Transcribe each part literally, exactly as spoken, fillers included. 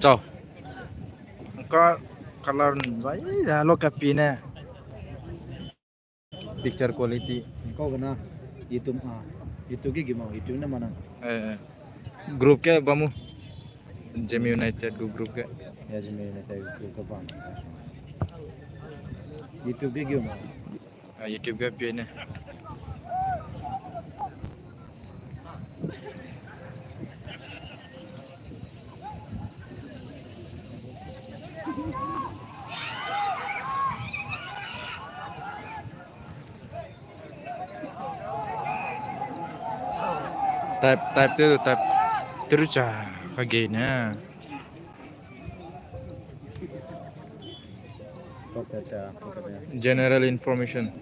Tau. Ka color zai, zai lo ka pi ne. Picture quality. Kau gana YouTube, ah, YouTube ge gima, YouTube na mana. Eh, eh. Group ke bamu. Zeme United gu group ke. Ya, Zeme United gu group ke bam. YouTube ge gima. Ah, YouTube ge pi ne. Type, type te, type. Terucha, kage ne. General information.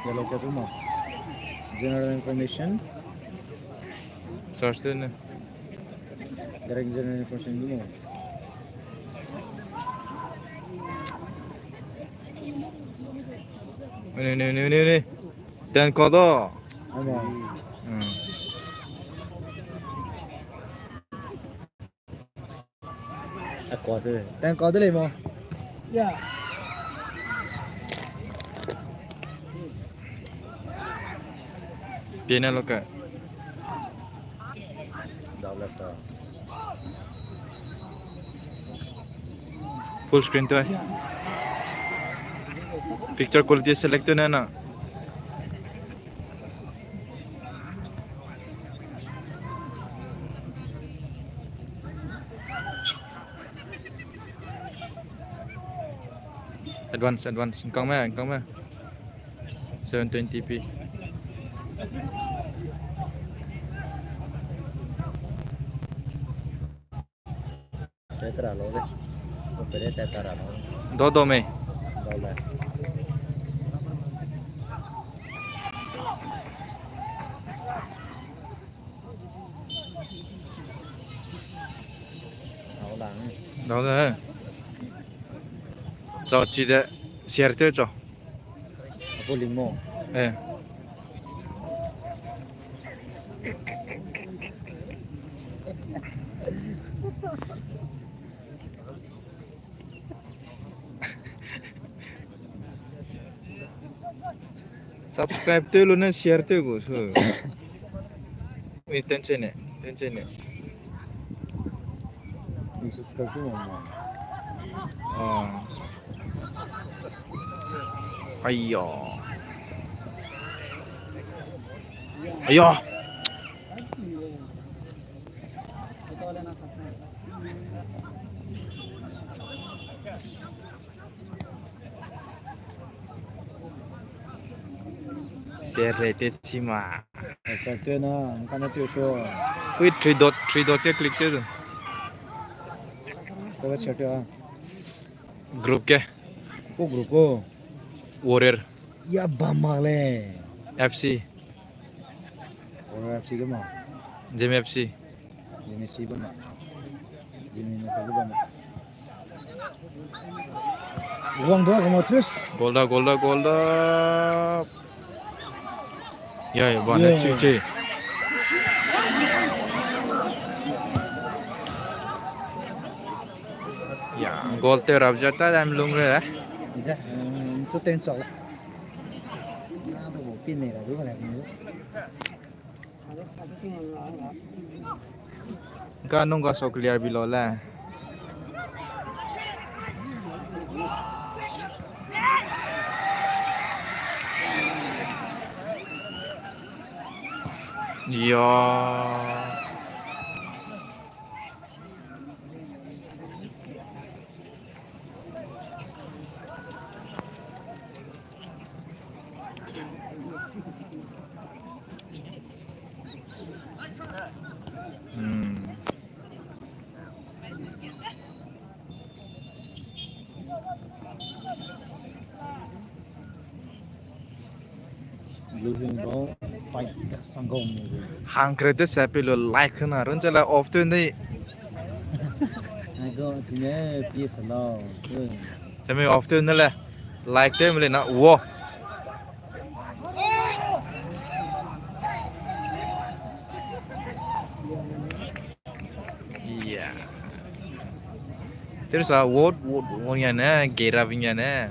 Yellow ke tu mo. General information. Search te ne. Direct general information tu mo. Ne, ne, ne, ne, ne. Ten ko do. Ama. Hmm. A ko se. Ten ko de lei mo. Ya. Pie ne lo ka. Douglas ka. Full screen to. Picture quality select to na na. Advance, advance. Ngkang me, ngkang me. Seven twenty p. Setra lo de. Opere te tara lo. Do do me. Do le. Dau da. Chau chi de, share te chau. Apo ling mo. Eh. Subscribe tew lu ne share tew gu su. Ui, ten chene, ten chene. Ni subscribe tew mo. Ah. Aiya. Aiya. Share te chi ma. Share te na, ngkane tew so. Ui, three dot, three dot ke click te du. Ko share te a. Group ke. Ko group ko. Warrior. Ya bam mak le. F C. Warrior F C ke ma. Zeme F C. Zeme F C bam ma. Zeme F C bam ma. Wang da, wang da, tris. Goal da, goal da, goal da. Ya, ya, bam ne, chi, chi. Ya, goal te rap ja ta dam lung re. Ida, mm, su ten chok le. Na bo bo pin ne ra du le. Ga nung ga so clear bi lo le. Ya. Hmm. Hangkre te se pe lo like na run chela off to nei. Ago chine peace lo. Temi off to nei le like te mele na wo. Tersa wot wot wot ya ne, gera bing ya ne.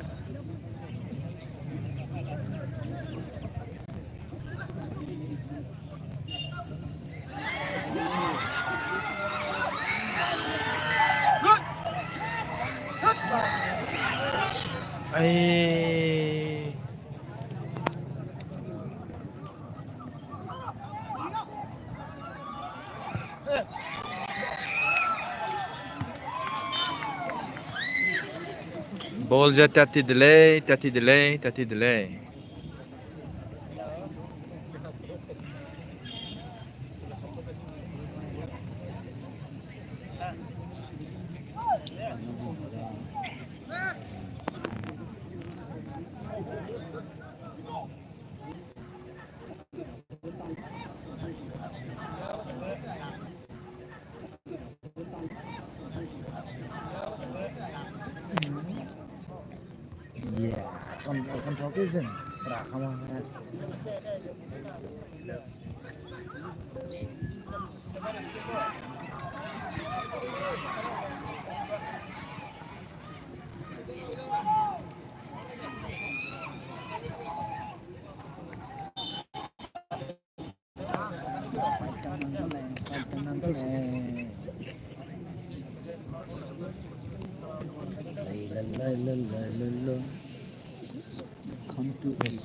Ai. Ball ze tat ti de lei, tat ti de lei, tat ti de lei. Yeah, con-, control ke zin, pra kama.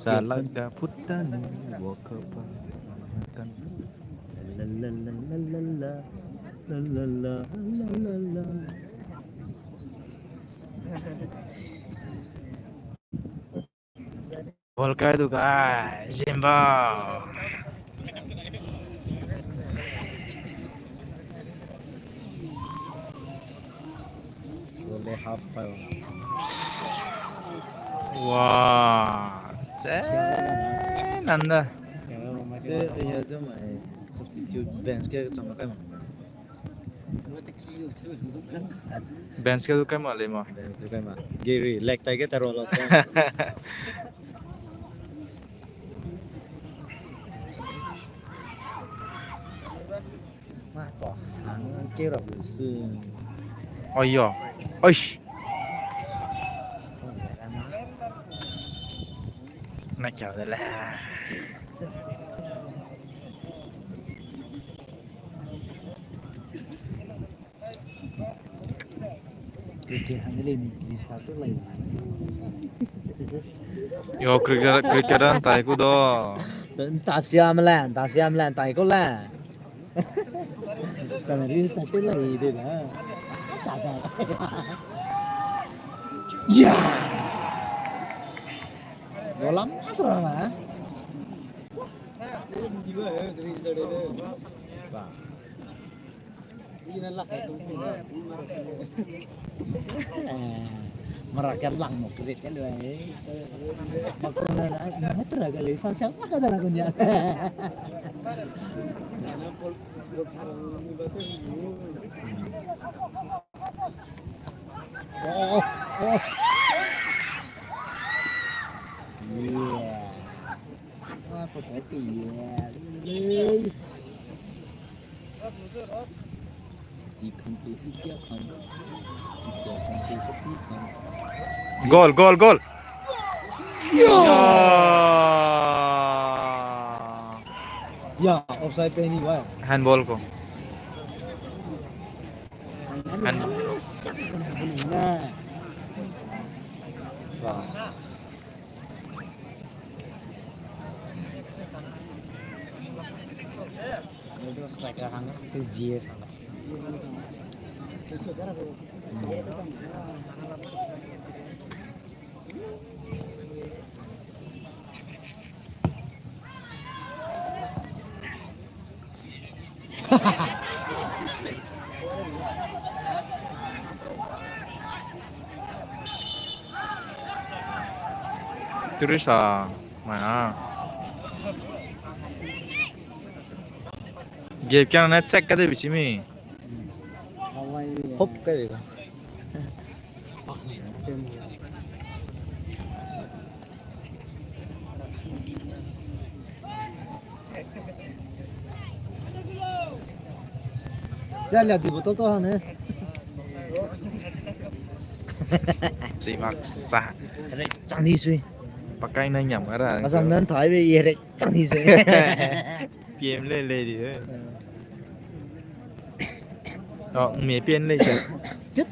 Salak da putan wakapa. La la la la la la la la la la la. Ball kai du kai, Zimba. Ball half kai. Wah, se nanda. Te ya zama, eh, substitute bench ke chama kai ma. Bench ke du kai ma lei ma. Bench du kai ma. Giri, leg tai ke taro lo. Ma to, hang ke ra bu su. Oi yo. Oish. Na kya de le. Yo, cricket, cricket an tai ku do. Nta siam le, nta siam le, tai ku le. Kan ri sa te la ri de la. Ya. Bolam masuk ma. Ba. Mara ka lang mo kre te le. Makuna na, na tra ka le sa sa ka da na kunya. Oh, oh. Yeah. Goal, goal, goal. Yeah. Yeah, offside pe ni ba. Handball ko. Handball. Wow. Itu striker kan ke zero. Teresa, mana? Gap kya na check ka de bichi mi. Hop ka de. Chale, di bottle to hane. Chi mak sa. Herek chang di sui. Pakai na nyam ara. Asam nan thai be herek chang di sui. P M le le di. Oh, me P M le. Tut.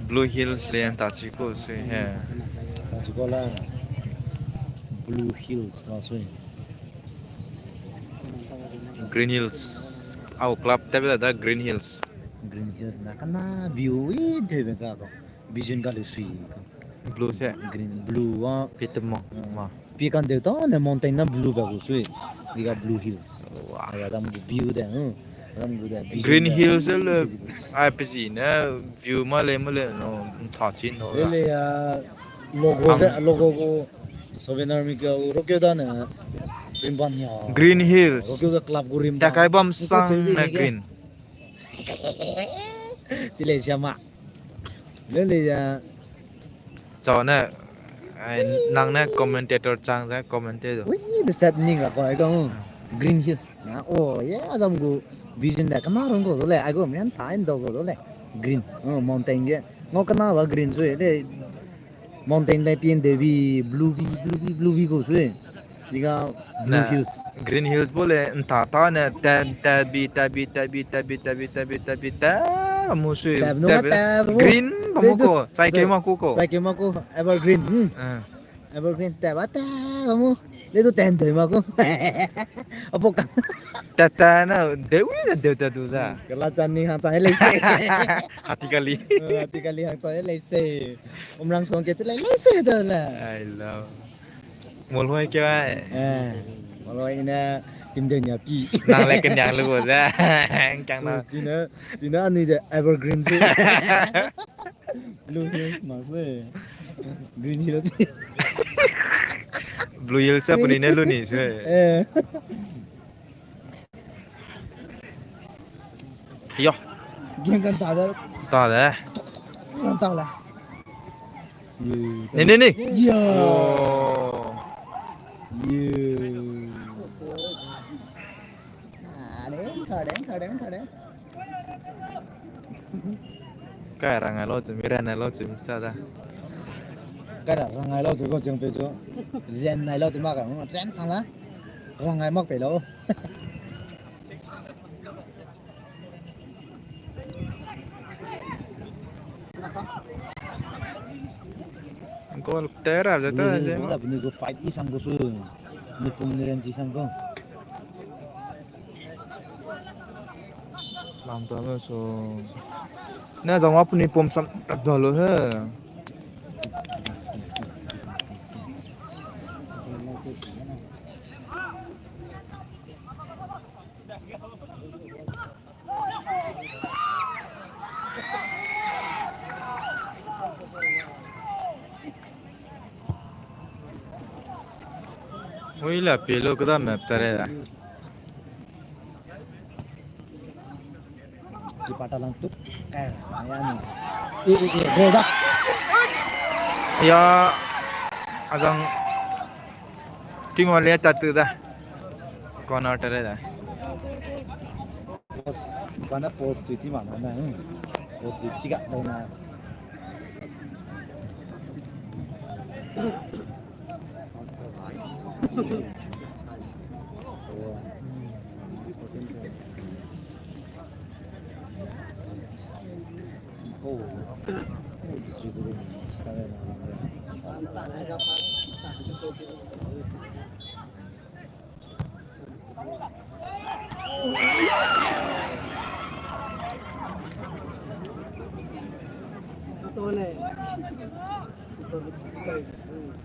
Blue Hills le anta chiko sui he. Chiko la. Blue Hills la sui. Green Hills. Au club tebe da Green Hills. Green Hills na kana view i tebe da ko. Vision ka lu sui ka. Blue se. Green, blue wa. Pi temo. Ma. Pi kan deu ta ne mountain na blue ba gu sui. Diga Blue Hills. Wa. Aga dam gu view de. Hmm. Dam gu de. Vision Green de. Hills le ai pezi ne view ma le ma le no cha chin no. Le le ya logo de logo gu souvenir mi ka ro ke da ne rimban ya. Green Hills. Ro ke da club gu rimban. Ta kai bam sang ne green. Chile siama. Lele ya. Chau ne, ai, nang ne commentator chang ze commentator. Ui, besat ning ra koi kang. Green Hills. Na, oh, ye, azam gu vision da kana rong ko le, ai gu mian ta indo ko le. Green. Oh, mountain ge. Ngo kana ba green sui le. Mountain dai pien de bi blue bi, blue bi, blue bi ko sui. Diga Blue Hills. Green Hills bo le nta ta ne ta ta bi ta bi ta bi ta bi ta bi ta bi ta bi ta mu sui. Tab nu ta bi. Tab nu. Green ba mu ko. Chai ke ma ku ko. Chai ke ma ku. Evergreen. Hmm. Ah. Evergreen ta ba ta ba mu. Le du ten de ma ku. Apo ka. Ta ta na de wi na de ta du za. Kala chan ni hang chai le se. Atikali. Eh, atikali hang chai le se. Umrang song ke chai le se da la. I love. Molhoi ke ai. Eh, molhoi ne tim de nya pi. Nang le kenyang lu ze. Kyang na. Chine, chine anui de evergreen su. Blue Hills ma se. Green Hills. Blue Hills sa puni ne lu ni se. Eh. Yo. Gen kan ta da. Ta da. Kan ta la. Ne, ne, ne. Yo. Yo. Ah, de, ta de, ta de, ta de. Kai rangai lo chim, rangai lo chim sa da. Kai ra rangai lo chim ko chim pe chu. Ren nai lo chim ma ka, ren chang la. Rangai mak pe lo. Goal tera jata je. Ni ko fight i sang ko su. Ni pum ni ren ji sang ko. Lam ta me so. Na zama puni pum sam da lo he. Ui la pelo kada map tare da. Ki pata lang tuk. Eh, ya ni. Eh, eh, eh, goal da. Ya, azang. Tingwa le tatu da. Corner tare da. Post, bana post tui chi ma na na. Post tui chi ga na na.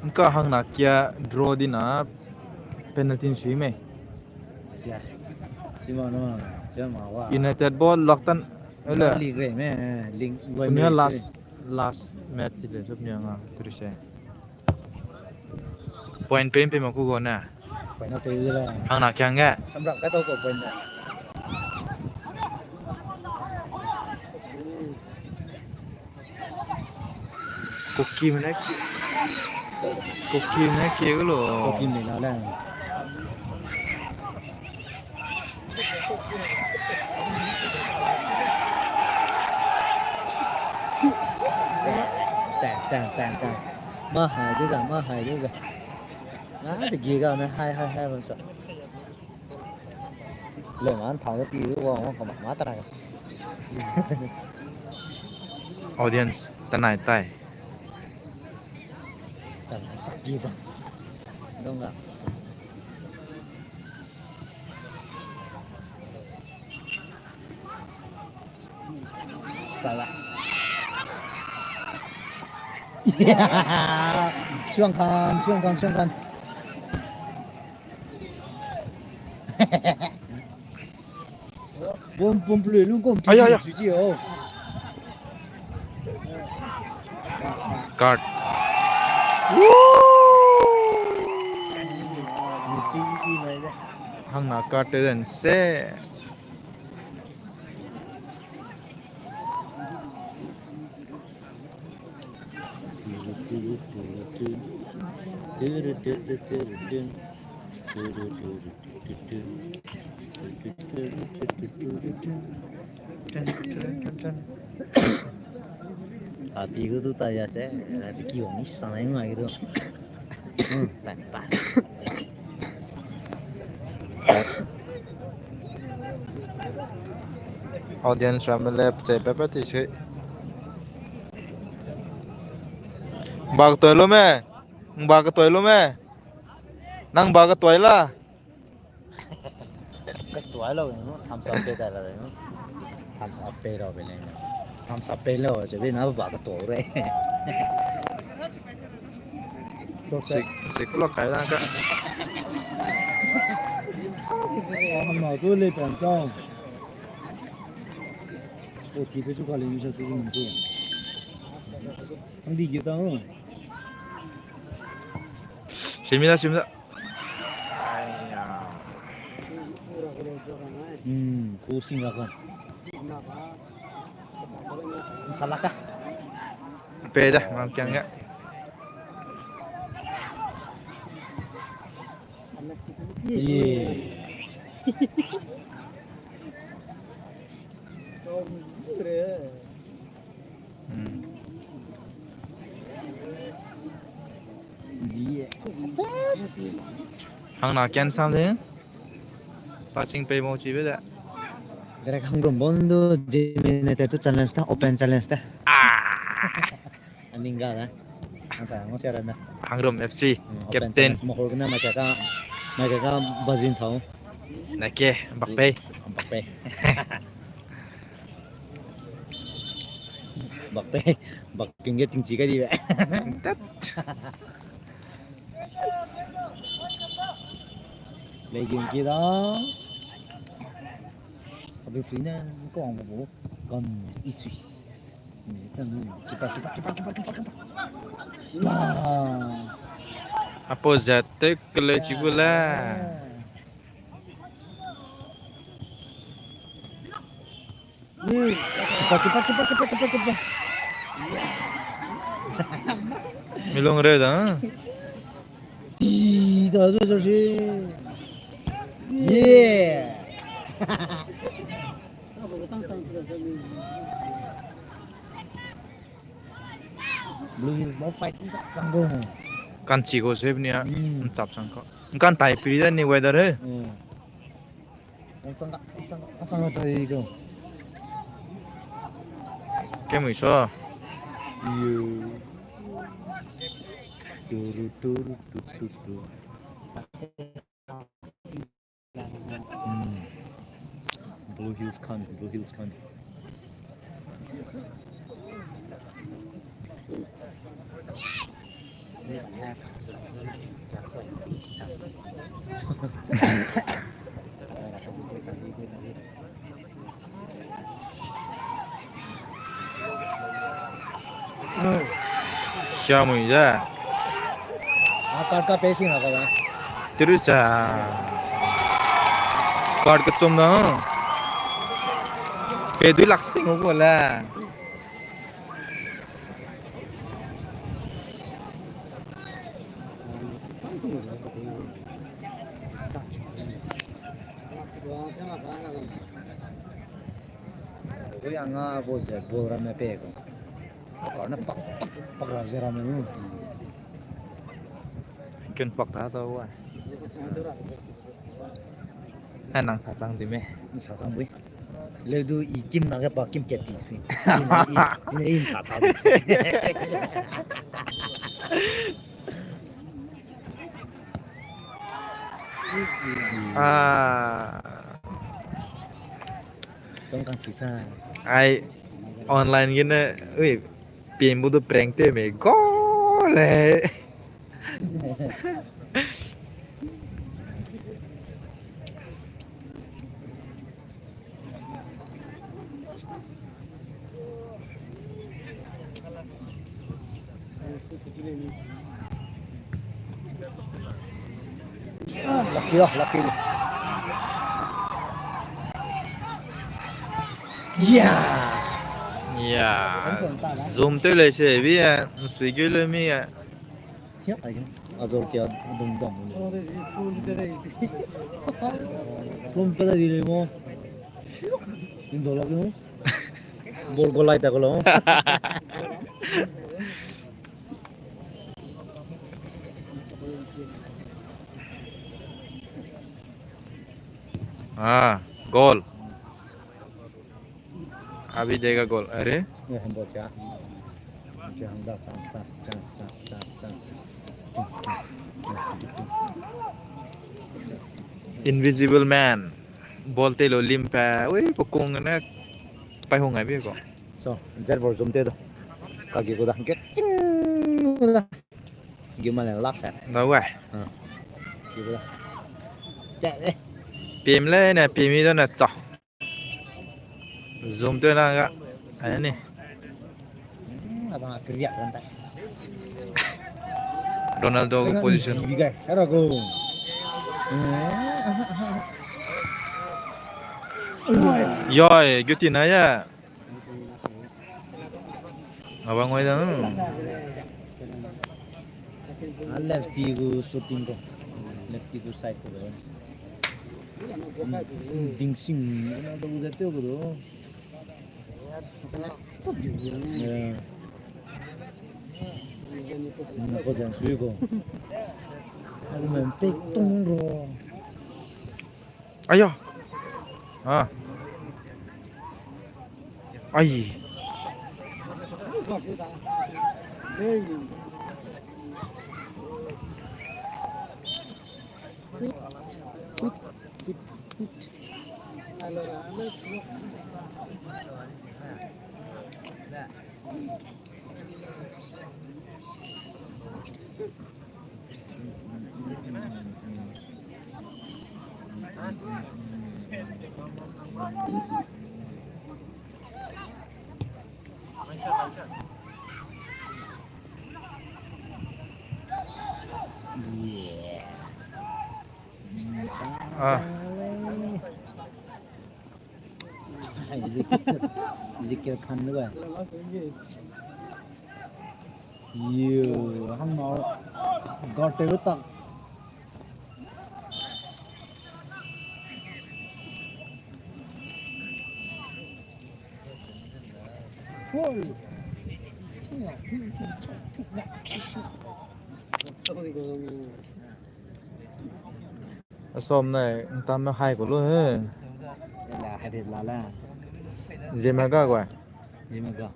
Nka hangna kia draw di na penalty sui me. Sia. Sima no, sia ma wa. United bo lockdown, ele. League re me, league loi me last, last match ti le sop nia nga, turi se. Point pe pe ma ku go na. Point na pe le. Hangna kiang ge. Samrak ka to ko point na. Kokime ne ki-, Kokime ne ki gu lo. Kokime la le. Tang, tang, tang, tang. Ma hai du ga, ma hai du ga. Na, de gi ga na, hai, hai, hai, bam sa. Le, man thau de pi du wa, wa, ma, ma, ta na ga. Audience, tanai tai. Tanai sa pi da. Dong ga. Sa la. Suang kan, suang kan, suang kan. Bom, bom, pelu, lung kom, aya, aya. Suji, oh. Card. Woo! Hangna card te den se. A pi gu du ta ya che, a di ki wang i sang nai ma ge du. Hmm, time pass. Audience ramme le pechei pepe ti sui. Ba ketoi lu me? Ba ketoi lu me? Nang ba ketoi la? Ketoi la, no? Thumbs up pe da la, no? Thumbs up pe la be le, no? Thumbs up pe la, che be na ba ketoi re. Sik, sik lo kai da ka. Ham na zu le pen chang. O ti pe chu ka le mi sa su zu mi tu. Ang di ge ta, no? Simi da, simi da. Aya. Hmm, ku sing ra ko. Salaka. Pe da, ngam kiang ga. Ye. Hmm. Hangna ken sam de. Passing pei mo chi be de. Direct Hangrum bon du Jimmy ne te tu challenge ta, open challenge ta. Ah. Aning ga da. Ang ta ngau sia ran da. Hangrum F C, hmm, open captain. Challenge. Mahol gena mai ka, mai ka bazin thau. Na ke, Mbappe. Mbappe. Mbappe, Mbappe nge tingchi kai di be. Tat. Lei gin ki da. Abi free ne, ko ang bu. Kan isi. Ni zan ni. Kipa, kipa, kipa, kipa, kipa, kipa. Ba. Apo zat te kele chi gu la. Kipa, kipa, kipa, kipa, kipa, kipa. Milung re da. Ih, da zo zo si. Yeah. Blue Hills bau fight ni ka chang go. Kan chi go sui bnia. Hmm. Nchap chang ko. Kan tai piri da ni weather he. Hmm. Ang chang ga, ang chang ga, ang chang ga tai go. Ke mui so. Yo. Turu, turu, tu, tu, tu. Hmm. Blue Hills Con, Blue Hills Con. Siamui da. A card ka pe sing ra ka da. Tiru cha. Card kechum na. Pe dui lak sing o le. Ui, anga bo ze ball ramme pe ko. Kar ne pak, pak, pak ra ze ramme nu. Ken pak ta ta wa. Hai nang sa chang di me. Sa chang bui. Leu du i kim na ge pa kim kat ti sui. Zine i, zine i nta ta di sui. Ah. Tong kang sui sa. Ai online gene, ui, pimbu du prank te me go le. Lucky lo, lucky lo. Yeah. Yeah. Zoom tew lei se bi, eh, nsui geu leu mi, eh. Azor kia dum dum. Rum pe da di le mo. Ning do lo mo. Ball goal line ta ko lo. Ah, goal. Abhi dega goal. अरे. ये हम बचा। ये हम दा chance, chance, chance, chance, chance, chance. Invisible Man. Ball te lo lim pe. Ui, pe kung ne. Pai hung ai bi ko. So, zet vor zoom te do. Ka gi ko da. Get. Gi ma le lak sa. Da wai. Ah. Gi ko da. Te, eh. Pim le ne, pim i do ne cha. Zoom tew na ga. Ai ni. Ronaldo gu position. Yoi, guti na ya. Abang wai da. Ah, lefty gu shooting ko. Lefty gu side ko. Dingsing, na da gu ze teu ko do. Yeah. Na ko zan sui ko. Agu men pek tong ro. Aya. Ah. Ai. Ah. Ezekiel, Ezekiel Khan lu ga. Yo, hang mau. Guard tew tak. Foul. Asom ne, ntam me hai ko lo he. La, hai de la la. Zeme ga gua. Zeme ga.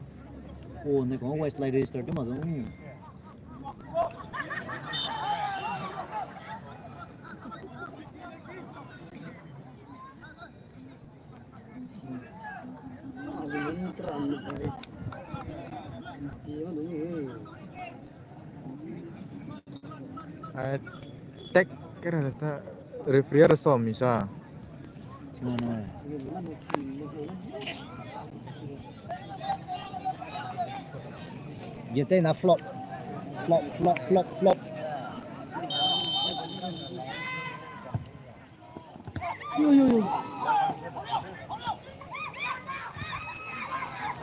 O, ne ko Westlife register tu ma zong. Ai, tek kere ta referee ra som mi sa. Gete na flop. Flop, flop, flop, flop.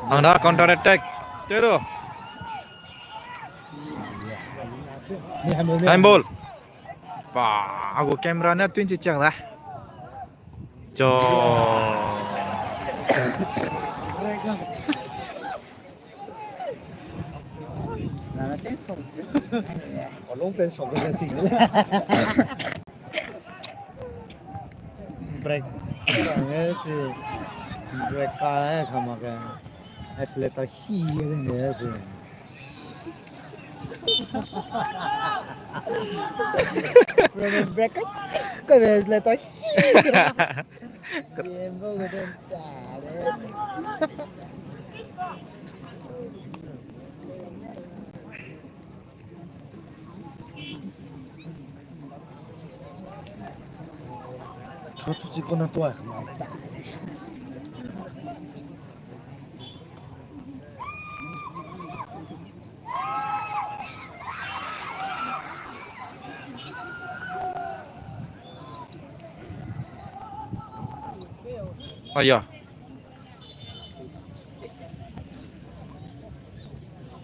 Anda counter attack. Tero. Handball. Ba, a gu camera ne twenty chang da. Jo. Brake. Brake ka, eh, kama ke. Accelerator hi, eh, ne, eh. Brake ka, accelerator hi. Aya.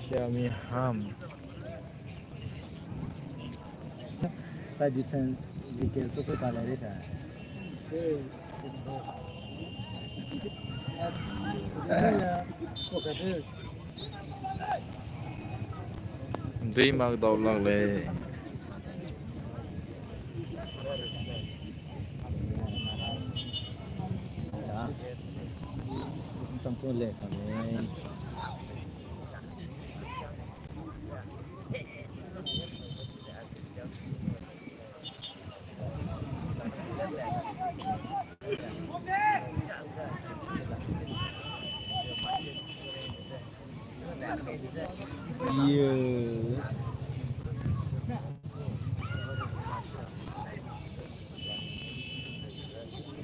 Xiaomi Ham. Side defense, Ezekiel, tu tu ta le sa. Dui mak dau lak lei.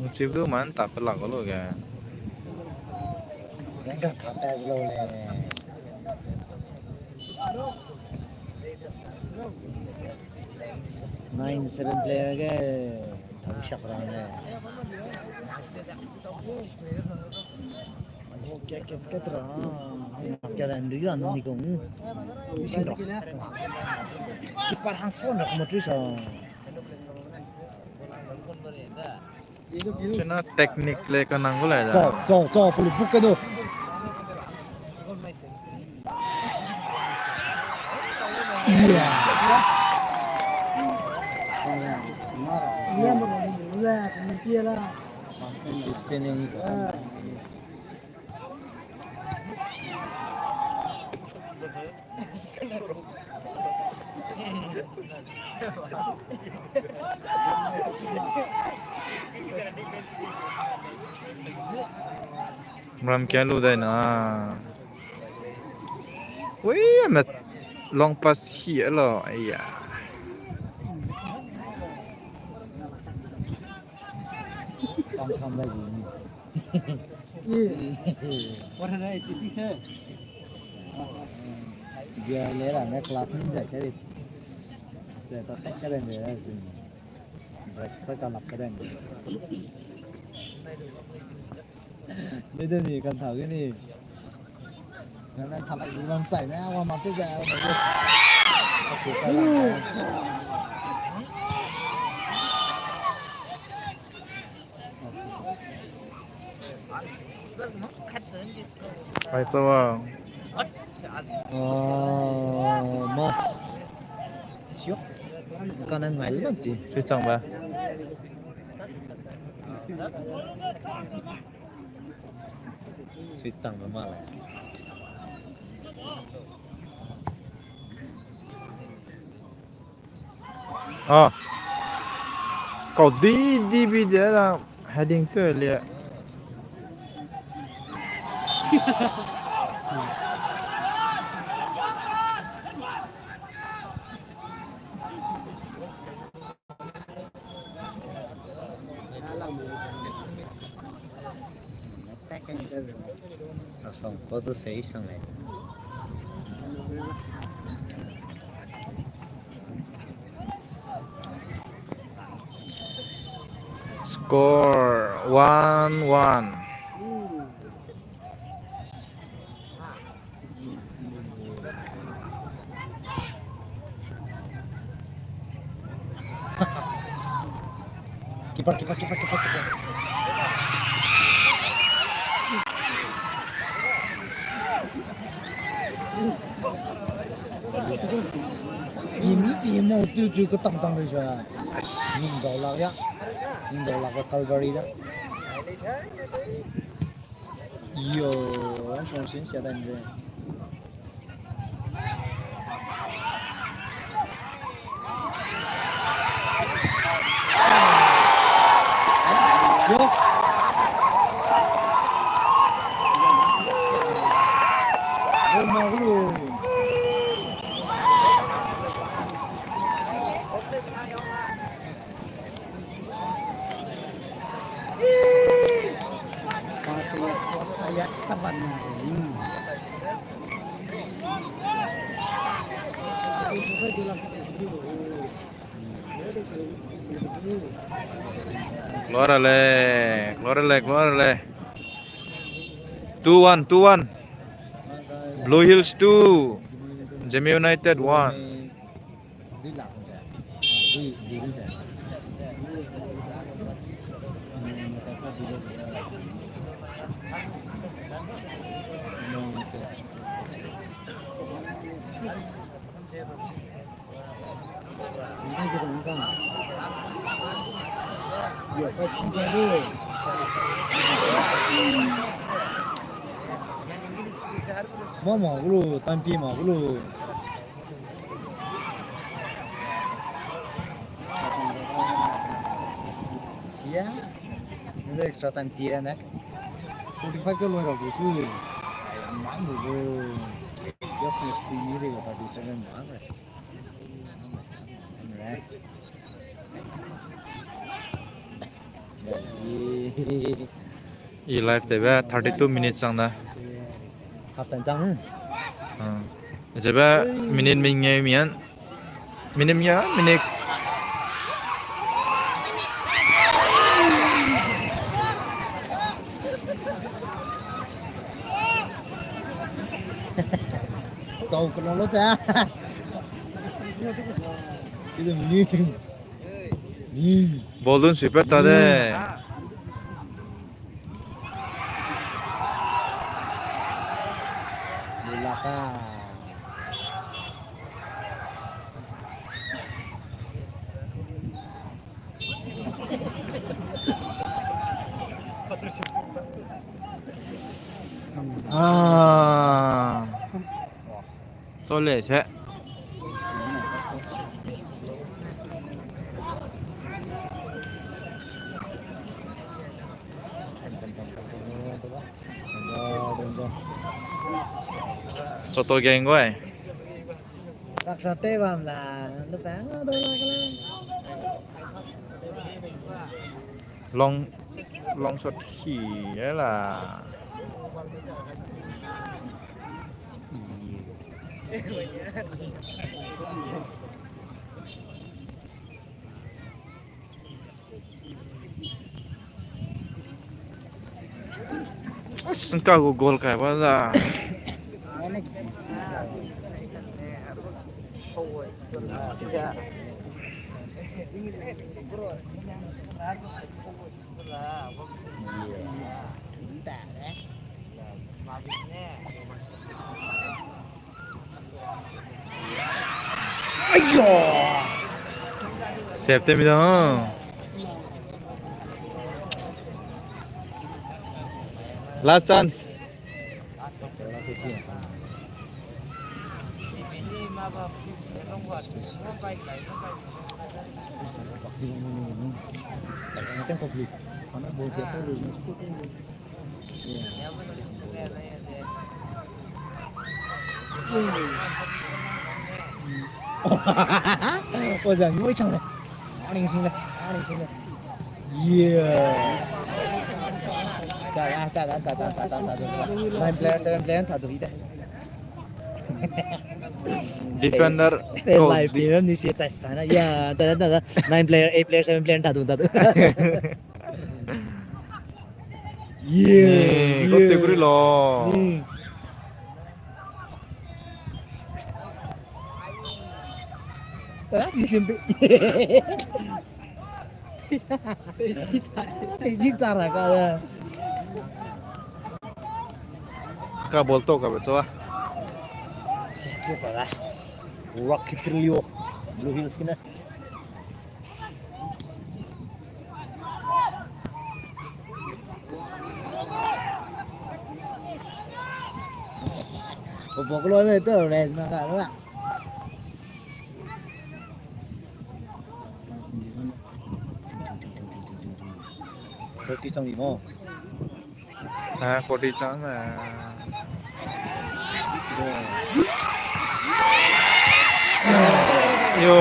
Nchiu du man ta pe lak lo ge. Rengga ta pe lo le. Nine seven player ge, thang siak rang le. Kat, kat, kat ra. Kat ra, nri ra, nri kong. Ising ra. Keeper hang son ra, kuma tui sa. Chuna technique le ka nang gu lai da. Chau, chau, chau, pulu buk ka do. Yeah. Assistant ni. Ram kia lu dai na. Ui, met long pass hi lo, aya. Pang sam dai ni. One hundred eighty-six hai. Dia le ra ne class ni jai kare. Se ta tak kare ne sin. Break sa ka lap kare ne. Ni de ni kan thau ge ni. Nang nang thalak ni bam chai ne, wa ma tu ja, wa ma tu. Asu chai lang. Ai, chau a. Oh, ma. Siok. Ka na ngai le nam chi. Sui chang ba. Sui chang ba ma le. Ah. Kau di di bi de la heading tu le. Asong ko tu sei sang le. Score one one. Keeper, keeper, keeper, keeper, keeper. Pimi pimo tu tu ko tang tang rui sa. Ning dau lak ya. Ning dau lak ka Calvary da. Yo, ang song sin sia dan je. Yo. Yo, ma gu. Klora le, klora le, klora le. Two one, two one. Blue Hills two, Zeme United one. Mama, bro, time pi ma, bro. Sia. Nde extra time tire ne. Forty-five ke loi ra gu ku. Ai, mang gu gu. Just ne three minute ga thirty-seven ma. Right. I live tebe thirty-two minutes chang da. Half time chang. Hmm. Zebe minute mengeu mian. Minute mengeu, minute. Chau kena lo ta. Ball dun sui pat ta de. Ah. Chole se. Choto gang goi. Taksa te bam la, lu pa nga do la ka la. Long, long shot hi, e la. Sengka gu goal kai ba da. Aiyo! Save te mi da. Last chance. Ozang, ngoi chang le. Aning sing le, aning sing le. Yeah. Ta ta ta ta ta ta ta ta. Nine player, seven player ta du ide. Defender. Live team ni si chai sana. Yeah, ta ta ta ta. Nine player, eight player, seven player ta du ta du. Yeah, yeah. Kau te kuri lo. Ni. Tara di simpe. Iji tara ka da. Ka ball to ka be to a. Sese ta da. Rock Kitrilio, Blue Hills kine. Boklo le to le na ka la. Thirty chang di mo. Ah, forty chang, ah. Yo.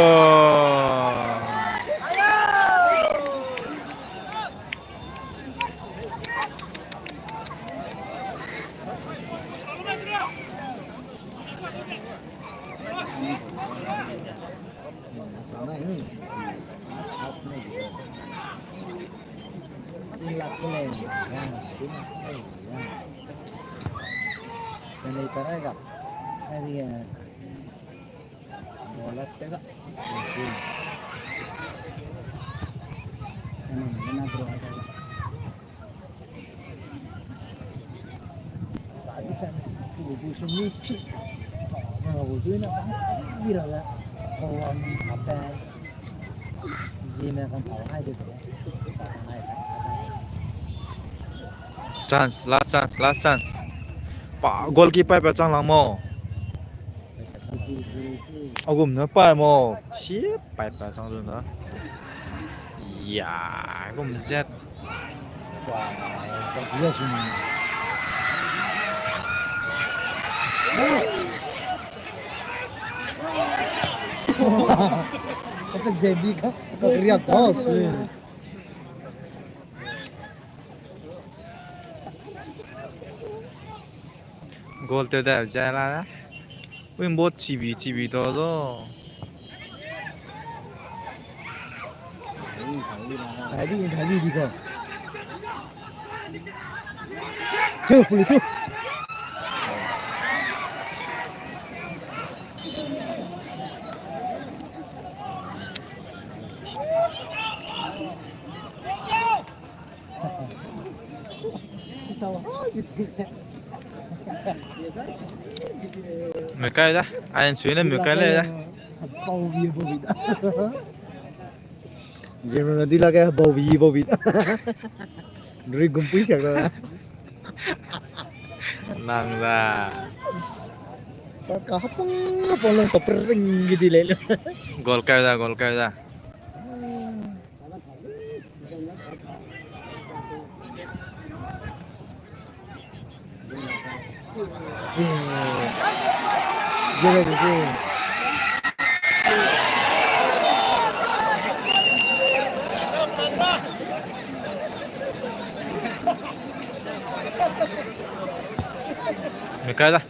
Chance, last chance, last chance. Pa, goalkeeper pa chang lang mo. Agum ne pa mo. Si, pa pa chang du na. Ya, agum zet. Apa zebi ka, ka kriak ka, si. Goal te da, ja la. Win bot chibi, chibi to do. Thaibi, thaibi di ko. Thiu, puli thiu. Mekai da, ayan sui ne mekai le da. Bau bi, bau bi da. Zero na di lage, bau bi, bau bi da. Nri gumpui siak da. Nang da. Ka hapung, hapung lang sa pring gi di le. Goal kai da, goal kai da. Mekai da.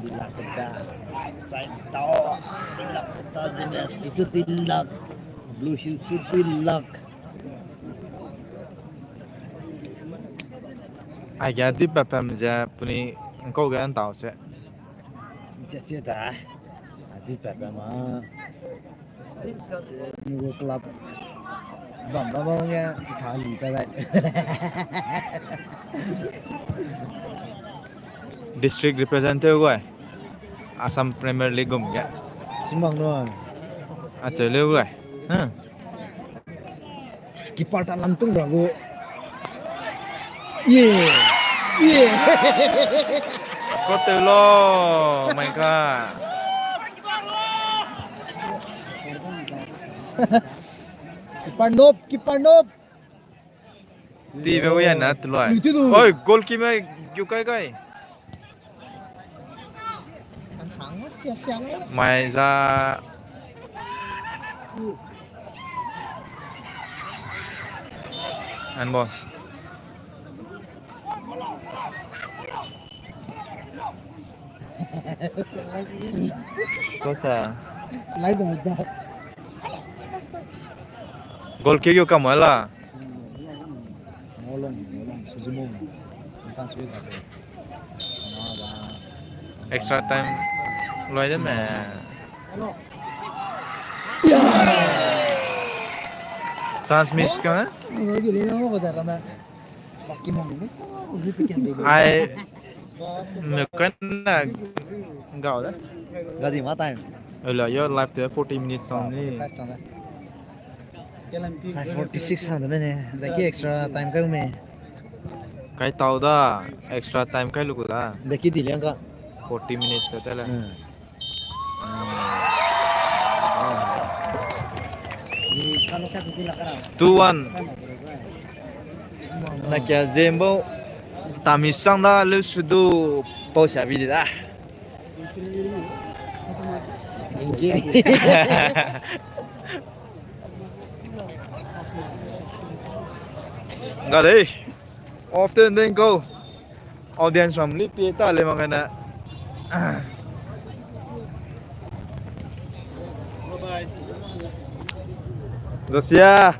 Dilak da, chai tau, dilak da, Zeme F C chu dilak, Blue Hills chu dilak. Aige dui pepem ze puni ngkau ge ntau se. Che che da. A dui pepem ma. Nugu club bam bam bam ge thali ta gai. District represent tew gai. Assam Premier League gum ge. Simang no. Acheu leu gai. Huh. Keeper ta lam tung ra gu. Ye. Ye. Ko te lo, mai ka. Keeper nop, keeper nop. Ti be wi na tu loi. Ui, ti du. Oi, goal ki me gyu kai kai. Mai za. An ball. Kosa. Slide da. Goal kick yo kamala. Extra time loi de me. Chance miss ka na? Ai, me kan na gau de. Gadi ma time. Ela yo life te forty minutes on ni. Five forty six ha de me ne. Daki extra time kai me. Kai tau da, extra time kai lu ku da. Daki di liang ka. Forty minutes te tele. Two one. Na kia zembo. Tami sang da lu su du pau sia bi di da. Ga dei. Often then go. Audience ram li pie ta le mang na. Zosia.